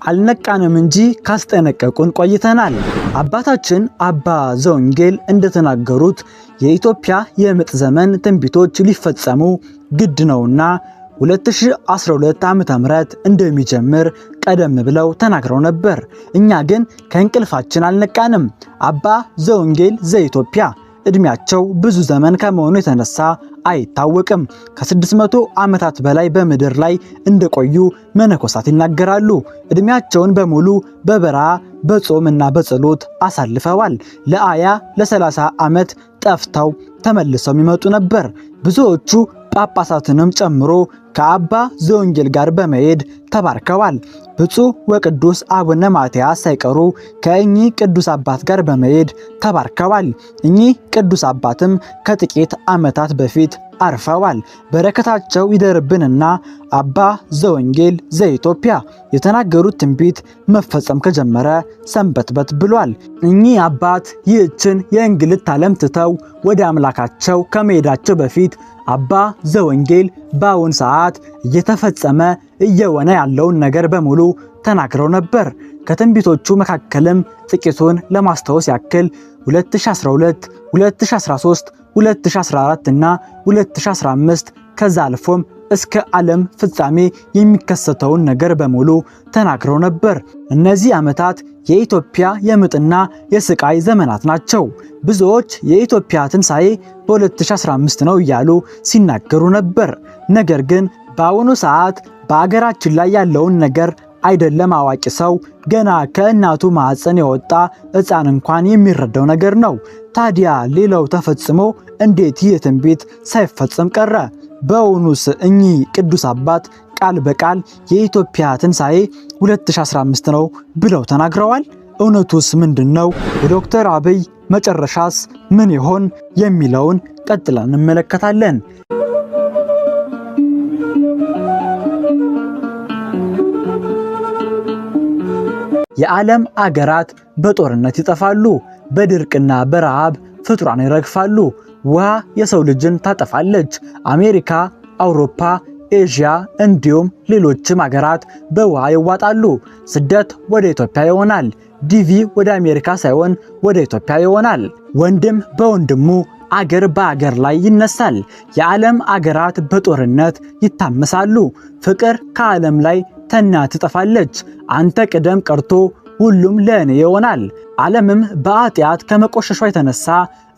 አልነቃንም እንጂ ካስጠነቀቁን ቆይተናል። አባታችን አባ ዘወንጌል እንደተናገሩት የኢትዮጵያ የምጥ ዘመን ትንቢቶች ሊፈጸሙ ግድ ነውና 2012 ዓ.ም እንደሚጀምር ቀደም ብለው ተናግረው ነበር። እኛ ግን ከእንቅልፋችን አልነቃንም። አባ ዘወንጌል ዘኢትዮጵያ እድሜያቸው ብዙ ዘመን ከመሆኑ የተነሳ አይታወቅም። ከ600 ዓመታት በላይ በምድር ላይ እንደቆዩ መነኮሳት ይናገራሉ። እድሜያቸውን በሙሉ በበረሃ በጾም እና በጸሎት አሳልፈዋል። ለአያ ለ30 ዓመት ጠፍተው ተመልሰው የሚመጡ ነበር። ብዙዎቹ ጳጳሳትንም ጨምሮ ከአባ ዘወንጌል ጋር በመሄድ ተባርከዋል። ብፁዕ ወቅዱስ አቡነ ማትያስ ሳይቀሩ ከእኚህ ቅዱስ አባት ጋር በመሄድ ተባርከዋል። እኚህ ቅዱስ አባትም ከጥቂት ዓመታት በፊት አርፈዋል። በረከታቸው ይደርብንና አባ ዘወንጌል ዘኢትዮጵያ የተናገሩት ትንቢት መፈጸም ከጀመረ ሰንበትበት ብሏል። እኚህ አባት ይህችን የእንግልት ዓለም ትተው ወደ አምላካቸው ከመሄዳቸው በፊት አባ ዘወንጌል በአሁን ሰዓት እየተፈጸመ እየሆነ ያለውን ነገር በሙሉ ተናግረው ነበር። ከትንቢቶቹ መካከልም ጥቂቱን ለማስታወስ ያክል 2012፣ 2013፣ 2014 እና 2015 ከዛ አልፎም እስከ ዓለም ፍጻሜ የሚከሰተውን ነገር በሙሉ ተናግረው ነበር። እነዚህ ዓመታት የኢትዮጵያ የምጥና የስቃይ ዘመናት ናቸው። ብዙዎች የኢትዮጵያ ትንሣኤ በ2015 ነው እያሉ ሲናገሩ ነበር። ነገር ግን በአሁኑ ሰዓት በአገራችን ላይ ያለውን ነገር አይደለም አዋቂ ሰው ገና ከእናቱ ማዕፀን የወጣ ሕፃን እንኳን የሚረዳው ነገር ነው። ታዲያ ሌላው ተፈጽሞ እንዴት ይህ ትንቢት ሳይፈጸም ቀረ? በእውኑስ እኚህ ቅዱስ አባት ቃል በቃል የኢትዮጵያ ትንሣኤ 2015 ነው ብለው ተናግረዋል? እውነቱስ ምንድን ነው? የዶክተር አብይ መጨረሻስ ምን ይሆን የሚለውን ቀጥለን እንመለከታለን። የዓለም አገራት በጦርነት ይጠፋሉ። በድርቅና በረሃብ ፍጡራን ይረግፋሉ። ውሃ የሰው ልጅን ታጠፋለች። አሜሪካ፣ አውሮፓ፣ ኤዥያ እንዲሁም ሌሎችም አገራት በውሃ ይዋጣሉ። ስደት ወደ ኢትዮጵያ ይሆናል። ዲቪ ወደ አሜሪካ ሳይሆን ወደ ኢትዮጵያ ይሆናል። ወንድም በወንድሙ አገር በአገር ላይ ይነሳል። የዓለም አገራት በጦርነት ይታመሳሉ። ፍቅር ከዓለም ላይ ተና ትጠፋለች። አንተ ቅደም ቀርቶ ሁሉም ለእኔ ይሆናል። ዓለምም በኃጢአት ከመቆሸሿ የተነሳ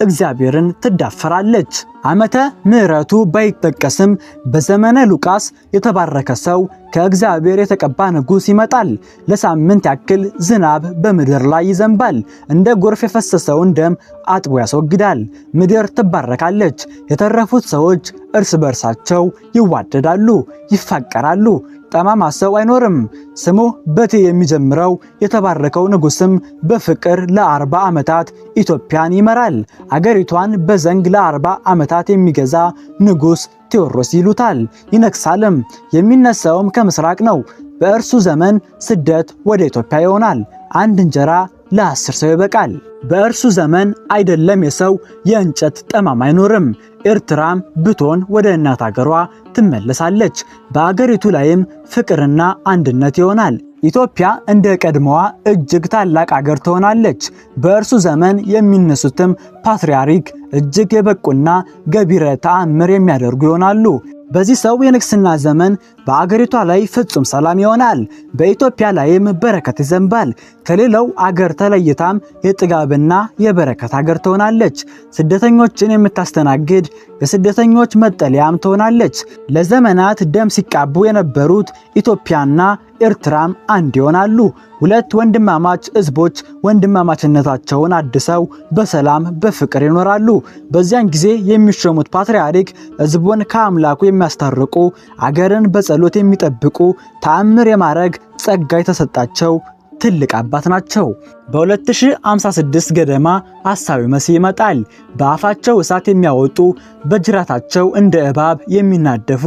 እግዚአብሔርን ትዳፈራለች። ዓመተ ምሕረቱ ባይጠቀስም በዘመነ ሉቃስ የተባረከ ሰው ከእግዚአብሔር የተቀባ ንጉሥ ይመጣል። ለሳምንት ያክል ዝናብ በምድር ላይ ይዘንባል። እንደ ጎርፍ የፈሰሰውን ደም አጥቦ ያስወግዳል። ምድር ትባረካለች። የተረፉት ሰዎች እርስ በርሳቸው ይዋደዳሉ፣ ይፋቀራሉ። ጠማማ ሰው አይኖርም። ስሙ በቴ የሚጀምረው የተባረከው ንጉሥም በፍቅር ለ40 ዓመታት ኢትዮጵያን ይመራል። አገሪቷን በዘንግ ለ40 ዓመታት የሚገዛ ንጉሥ ቴዎድሮስ ይሉታል። ይነግሳልም። የሚነሳውም ከምስራቅ ነው። በእርሱ ዘመን ስደት ወደ ኢትዮጵያ ይሆናል። አንድ እንጀራ ለ10 ሰው ይበቃል። በእርሱ ዘመን አይደለም የሰው የእንጨት ጠማም አይኖርም። ኤርትራም ብትሆን ወደ እናት አገሯ ትመለሳለች። በአገሪቱ ላይም ፍቅርና አንድነት ይሆናል። ኢትዮጵያ እንደ ቀድሞዋ እጅግ ታላቅ አገር ትሆናለች። በእርሱ ዘመን የሚነሱትም ፓትርያርክ እጅግ የበቁና ገቢረ ተአምር የሚያደርጉ ይሆናሉ። በዚህ ሰው የንግስና ዘመን በአገሪቷ ላይ ፍጹም ሰላም ይሆናል። በኢትዮጵያ ላይም በረከት ይዘንባል። ከሌላው አገር ተለይታም የጥጋብና የበረከት አገር ትሆናለች። ስደተኞችን የምታስተናግድ የስደተኞች መጠለያም ትሆናለች። ለዘመናት ደም ሲቃቡ የነበሩት ኢትዮጵያና ኤርትራም አንድ ይሆናሉ። ሁለት ወንድማማች ሕዝቦች ወንድማማችነታቸውን አድሰው በሰላም በፍቅር ይኖራሉ። በዚያን ጊዜ የሚሾሙት ፓትርያርክ ሕዝቡን ከአምላኩ የሚያስታርቁ፣ አገርን በጸሎት የሚጠብቁ፣ ተአምር የማድረግ ጸጋ የተሰጣቸው ትልቅ አባት ናቸው። በ2056 ገደማ ሐሳዊ መሲህ ይመጣል። በአፋቸው እሳት የሚያወጡ፣ በጅራታቸው እንደ እባብ የሚናደፉ፣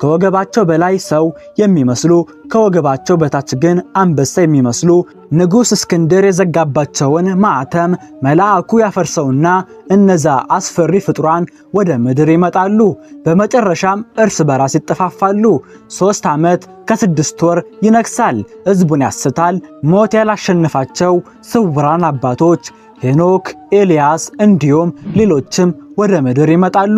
ከወገባቸው በላይ ሰው የሚመስሉ፣ ከወገባቸው በታች ግን አንበሳ የሚመስሉ፣ ንጉሥ እስክንድር የዘጋባቸውን ማዕተም መልአኩ ያፈርሰውና እነዛ አስፈሪ ፍጡራን ወደ ምድር ይመጣሉ። በመጨረሻም እርስ በራስ ይጠፋፋሉ። 3 ዓመት ከ6 ወር ይነግሳል። ሕዝቡን ያስታል። ሞት ያላሸነፋቸው ስውራን አባቶች ሄኖክ፣ ኤልያስ እንዲሁም ሌሎችም ወደ ምድር ይመጣሉ።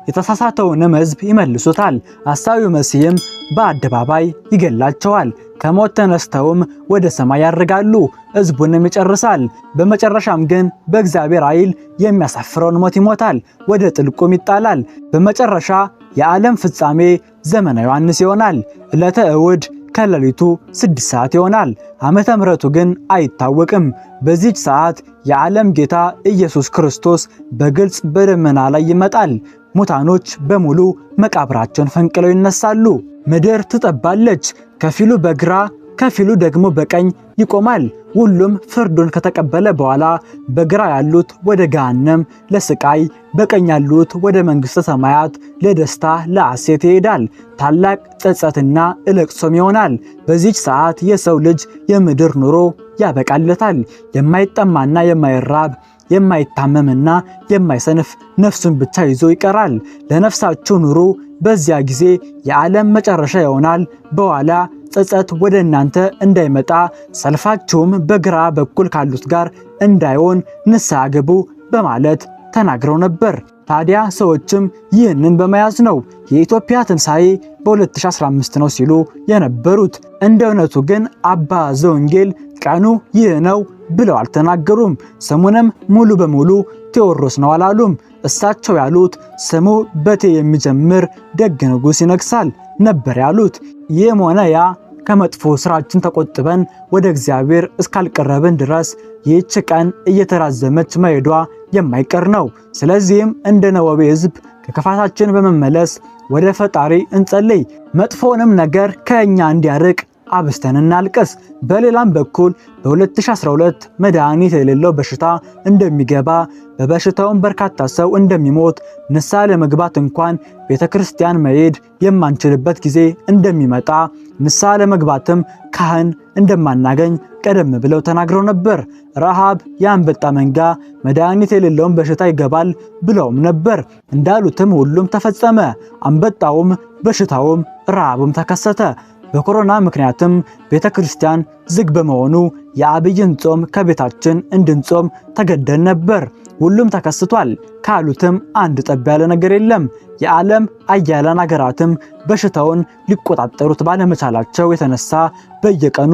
የተሳሳተውንም ሕዝብ ይመልሱታል። ሐሳዊው መሲህም በአደባባይ ይገላቸዋል። ከሞት ተነስተውም ወደ ሰማይ ያርጋሉ። ሕዝቡንም ይጨርሳል። በመጨረሻም ግን በእግዚአብሔር ኃይል የሚያሳፍረውን ሞት ይሞታል፣ ወደ ጥልቁም ይጣላል። በመጨረሻ የዓለም ፍጻሜ ዘመነ ዮሐንስ ይሆናል። ዕለተ እሑድ ከሌሊቱ 6 ሰዓት ይሆናል። ዓመተ ምሕረቱ ግን አይታወቅም። በዚህች ሰዓት የዓለም ጌታ ኢየሱስ ክርስቶስ በግልጽ በደመና ላይ ይመጣል። ሙታኖች በሙሉ መቃብራቸውን ፈንቅለው ይነሳሉ። ምድር ትጠባለች። ከፊሉ በግራ ከፊሉ ደግሞ በቀኝ ይቆማል። ሁሉም ፍርዱን ከተቀበለ በኋላ በግራ ያሉት ወደ ገሃነም ለስቃይ፣ በቀኝ ያሉት ወደ መንግሥተ ሰማያት ለደስታ ለሐሴት ይሄዳል። ታላቅ ጸጸትና እለቅሶም ይሆናል። በዚህች ሰዓት የሰው ልጅ የምድር ኑሮ ያበቃለታል። የማይጠማና የማይራብ የማይታመምና የማይሰንፍ ነፍሱን ብቻ ይዞ ይቀራል። ለነፍሳችሁ ኑሩ፣ በዚያ ጊዜ የዓለም መጨረሻ ይሆናል። በኋላ ጸጸት ወደ እናንተ እንዳይመጣ ሰልፋችሁም በግራ በኩል ካሉት ጋር እንዳይሆን ንስሐ ግቡ በማለት ተናግረው ነበር። ታዲያ ሰዎችም ይህንን በመያዝ ነው የኢትዮጵያ ትንሣኤ በ2015 ነው ሲሉ የነበሩት። እንደ እውነቱ ግን አባ ዘወንጌል ቀኑ ይህ ነው ብለው አልተናገሩም። ስሙንም ሙሉ በሙሉ ቴዎድሮስ ነው አላሉም። እሳቸው ያሉት ስሙ በቴ የሚጀምር ደግ ንጉሥ ይነግሳል ነበር ያሉት። ይህም ሆነ ያ ከመጥፎ ስራችን ተቆጥበን ወደ እግዚአብሔር እስካልቀረብን ድረስ ይህች ቀን እየተራዘመች መሄዷ የማይቀር ነው። ስለዚህም እንደ ነወቤ ሕዝብ ከክፋታችን በመመለስ ወደ ፈጣሪ እንጸልይ። መጥፎንም ነገር ከእኛ እንዲያርቅ አብስተን እናልቅስ። በሌላም በኩል በ2012 መድኃኒት የሌለው በሽታ እንደሚገባ፣ በበሽታውም በርካታ ሰው እንደሚሞት፣ ንስሐ ለመግባት እንኳን ቤተክርስቲያን መሄድ የማንችልበት ጊዜ እንደሚመጣ፣ ንስሐ ለመግባትም ካህን እንደማናገኝ ቀደም ብለው ተናግረው ነበር። ረሃብ፣ የአንበጣ መንጋ፣ መድኃኒት የሌለውን በሽታ ይገባል ብለውም ነበር። እንዳሉትም ሁሉም ተፈጸመ። አንበጣውም፣ በሽታውም፣ ረሃቡም ተከሰተ። በኮሮና ምክንያትም ቤተክርስቲያን ዝግ በመሆኑ የአብይን ጾም ከቤታችን እንድንጾም ተገደን ነበር። ሁሉም ተከስቷል ካሉትም አንድ ጠብ ያለ ነገር የለም። የዓለም አያላን አገራትም በሽታውን ሊቆጣጠሩት ባለመቻላቸው የተነሳ በየቀኑ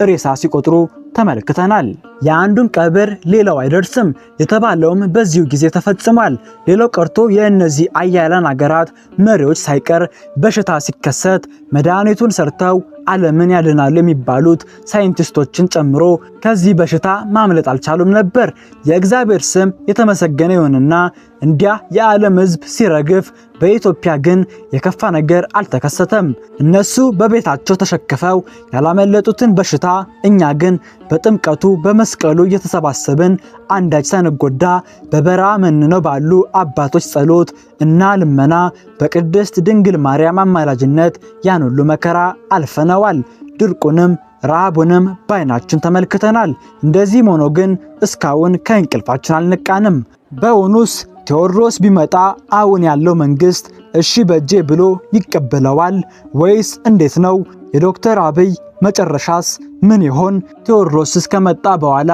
ሬሳ ሲቆጥሩ ተመልክተናል። የአንዱን ቀብር ሌላው አይደርስም የተባለውም በዚሁ ጊዜ ተፈጽሟል። ሌላው ቀርቶ የእነዚህ አያላን አገራት መሪዎች ሳይቀር በሽታ ሲከሰት መድኃኒቱን ሰርተው ዓለምን ያድናሉ የሚባሉት ሳይንቲስቶችን ጨምሮ ከዚህ በሽታ ማምለጥ አልቻሉም ነበር። የእግዚአብሔር ስም የተመሰገነ ይሁንና እንዲያ የዓለም ሕዝብ ሲረግፍ በኢትዮጵያ ግን የከፋ ነገር አልተከሰተም። እነሱ በቤታቸው ተሸክፈው ያላመለጡትን በሽታ እኛ ግን በጥምቀቱ በመስቀሉ እየተሰባሰብን አንዳች ሳንጎዳ በበረሃ መንነው ባሉ አባቶች ጸሎት እና ልመና በቅድስት ድንግል ማርያም አማላጅነት ያን ሁሉ መከራ አልፈነዋል። ድርቁንም ረሃቡንም በዓይናችን ተመልክተናል። እንደዚህም ሆኖ ግን እስካሁን ከእንቅልፋችን አልነቃንም። በእውኑስ ቴዎድሮስ ቢመጣ አሁን ያለው መንግስት እሺ በጄ ብሎ ይቀበለዋል ወይስ እንዴት ነው? የዶክተር አብይ መጨረሻስ ምን ይሆን? ቴዎድሮስስ ከመጣ በኋላ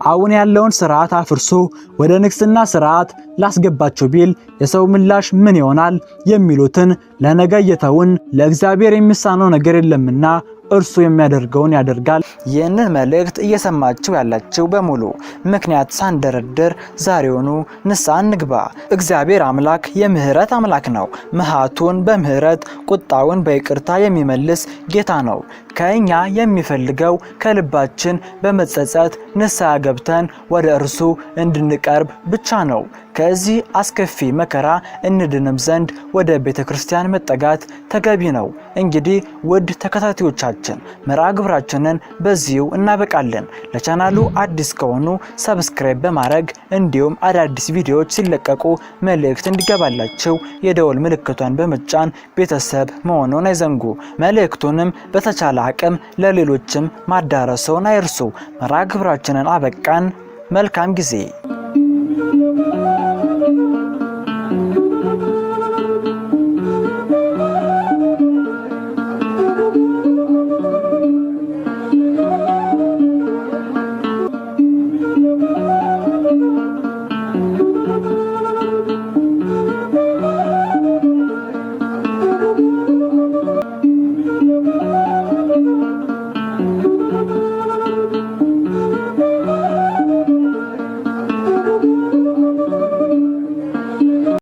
አሁን ያለውን ስርዓት አፍርሶ ወደ ንግስና ስርዓት ላስገባቸው ቢል የሰው ምላሽ ምን ይሆናል? የሚሉትን ለነገ እየተውን ለእግዚአብሔር የሚሳነው ነገር የለምና እርሱ የሚያደርገውን ያደርጋል። ይህንን መልእክት እየሰማችሁ ያላችሁ በሙሉ ምክንያት ሳንደረድር ዛሬውኑ ንስሐ እንግባ። እግዚአብሔር አምላክ የምህረት አምላክ ነው። መሃቱን በምህረት ቁጣውን በይቅርታ የሚመልስ ጌታ ነው። ከእኛ የሚፈልገው ከልባችን በመጸጸት ንስሐ ገብተን ወደ እርሱ እንድንቀርብ ብቻ ነው። ከዚህ አስከፊ መከራ እንድንም ዘንድ ወደ ቤተ ክርስቲያን መጠጋት ተገቢ ነው። እንግዲህ ውድ ተከታታዮቻችን፣ መርሃ ግብራችንን በዚሁ እናበቃለን። ለቻናሉ አዲስ ከሆኑ subscribe በማድረግ፣ እንዲሁም አዳዲስ ቪዲዮዎች ሲለቀቁ መልእክት እንዲገባላችሁ የደወል ምልክቷን በመጫን ቤተሰብ መሆኑን አይዘንጉ። መልእክቱንም በተቻለ አቅም ለሌሎችም ማዳረስዎን አይርሱ። መርሃ ግብራችንን አበቃን። መልካም ጊዜ።